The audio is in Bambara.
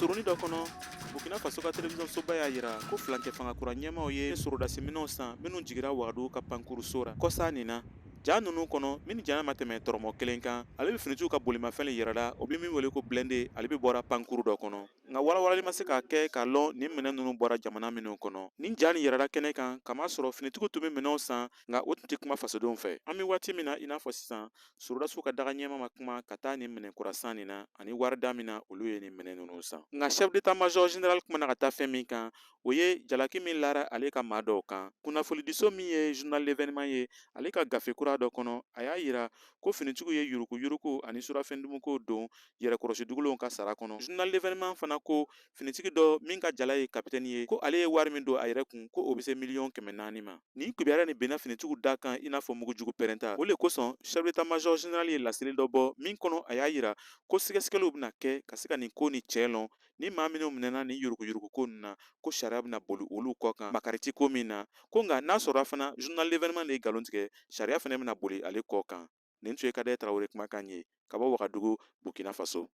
Tile surunnin dɔ kɔnɔ, Burkina Faso ka telewisɔn soba y'a yira ko furancɛ fanga kura ɲɛmaaw ye sɔrɔdasiminɛnw san minnu jigira Wagadugu ka pankuruso ra kɔsa nin na. Ja ninnu kɔnɔ, min janya ma tɛmɛ tɔrɔmɔ kelen kan, ale bɛ finitigiw ka bolimafɛn le yirala, o bɛ min wele ko blindé. Ale bɛ bɔra pankuru dɔ kɔnɔ, nka walawalali ma se k'a kɛ k'a lɔn nin minɛn ninnu bɔra jamana minnu kɔnɔ. Nin ja nin yirala kɛnɛ kan kamasɔrɔ finitigiw tun bɛ minɛnw san, nka o tun tɛ kuma fasodenw fɛ. An bɛ waati min na i n'a fɔ sisan, sɔrɔdasiw ka daga ɲɛmaa ma kuma ka taa nin minɛn kura san nin na ani warida min na olu ye nin minɛn ninnu san. Nka chef d'état major général kumana ka taa fɛn min kan, o ye jalaki min lara ale ka maa dɔw kan. Kunnafonidiso min ye Journal L'événement ye, ale ka gafe kura dɔ kɔnɔ, a y'a yira ko finitigiw ye yuruguyurugu ani surafɛndumuko don yɛrɛkɔrɔsi dugulenw ka sara kɔnɔ. Journal L'événement fana ko finitigi dɔ min ka jala ye kapitɛni ye, ko ale ye wari min don a yɛrɛ kun, ko o bɛ se 400 000 miliyɔn ma. Nin kibaruya nin benna finitigiw da kan i n'a fɔ mugujugu pɛrɛnta. O le kosɔn chef d'état major général ye laseli dɔ bɔ min kɔnɔ a y'a yira ko sɛgɛsɛgɛliw bɛna kɛ ka se ka nin ko ni cɛ lɔn. Ni maa minnu minɛna nin yuruguyurugu ko ninnu na, ko sariya bɛna boli olu kɔ kan makari ti ko min na. Ko nka n'a sɔrɔ fana Journal L'événement de ye nkalon tigɛ, sariya fana bɛna boli ale kɔ kan. Nin tun ye Kadɛ Tarawele kumakan ye ka bɔ Wagadugu, Burkina Faso.